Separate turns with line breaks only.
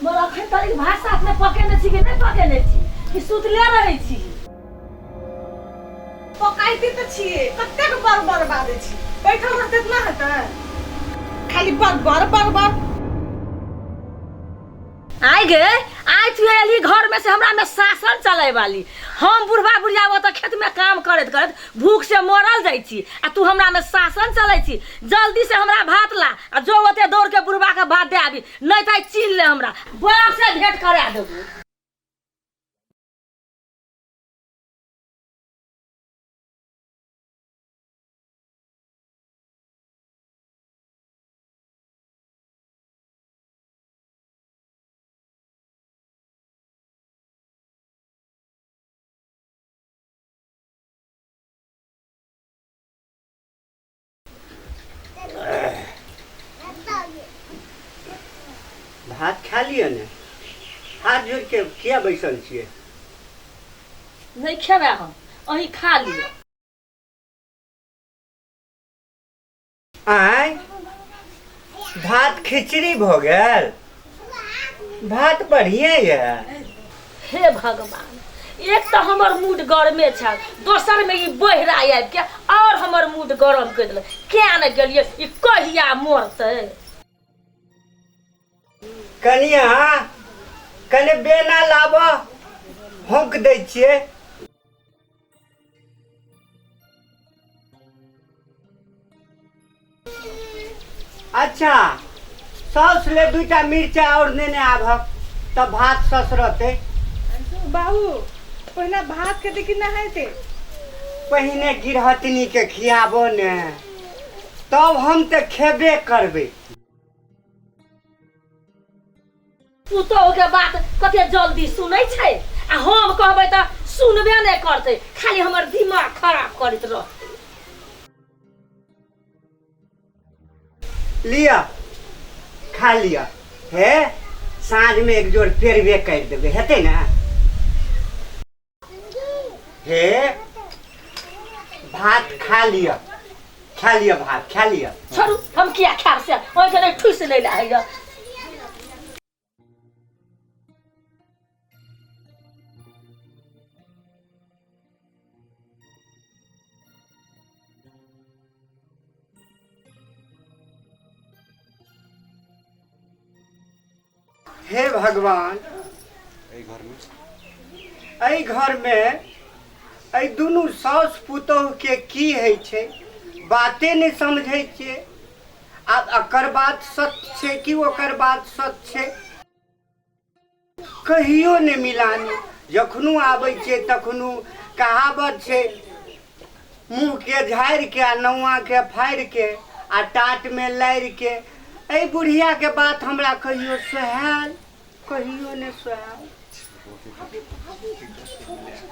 मगर अखन तक भात साथ में पकेने छी कि नहि पकेने छी कि सुतले रहै छी?
पकाइते तऽ छियै, कतेक बर बर बाजै छी, बैठल रहतै तऽ ना हेतै, खाली बर बर बर बर।
आइ गे आइ तू एली घर में से हमरा में शासन चले वाली। हम बुढ़वा बुढ़िया ओतऽ खेत में काम करैत करैत भूख से मरल जाइ छी आ तू हमरा में शासन चलै छी। जल्दी से हमरा भात ला आ जो ओते दौड़ के बुढ़वा के भात दे आबी, नहीं तऽ चिन्ह ले हमरा बाप से भेंट करा देबू।
भात खा लिअ ने, हाथ जोड़ के किया बैसल छियै?
नहीं खेबै हम, अहीं खा लिअ।
आँय, भात खिचड़ी भऽ गेल? भात बढ़िए यऽ।
हे भगवान, एक तऽ हमर मूड गरमे छल, दोसर में ई बहिरा आबि के और हमर मूड गरम कर देलक। किया ने गेलियै, ई कहिया मरतै?
कनिया, कने बेना लाब, हौंक दै छियै। अच्छा, सौस ले दूटा मिर्चा और नेने आबहक तब भात ससरतै।
बाबू, पहिने भात खेतै कि नहेतै?
पहिने गिरहतनी के खियाबो ने, तब हम तऽ खेबे करबै।
पुतोह के बात कते जल्दी सुनै छै आ हम कहबै तऽ सुनबे नहि करतै, खाली हमर दिमाग खराब करैत रहतै।
लिअ, खा लिअ। हे, साँझमे एक जोड़ पेरबे करि देबै, हेतै ने? हे, भात खा लिअ, खा लिअ, भात खा लिअ।
छोड़ू, हम किया खायब से, ओहिके नहि ठुसि नहि लए।
हे भगवान, एहि घरमे एहि दुनू साउस पुतोहुके की होइ छै, बाते नहि समझै छियै। आब एकर बात सत्य छै कि ओकर बात सत्य छै, कहियो नहि मिलानी। जखनो आबै छियै तखनो कहावत छै, मुँहके झाड़िके आ नौआके फाड़िके आ टाटमे लाड़िके। एहि बुढ़ियाके बात हमरा कहियो सोहायल, कहियो नहि सोहायल।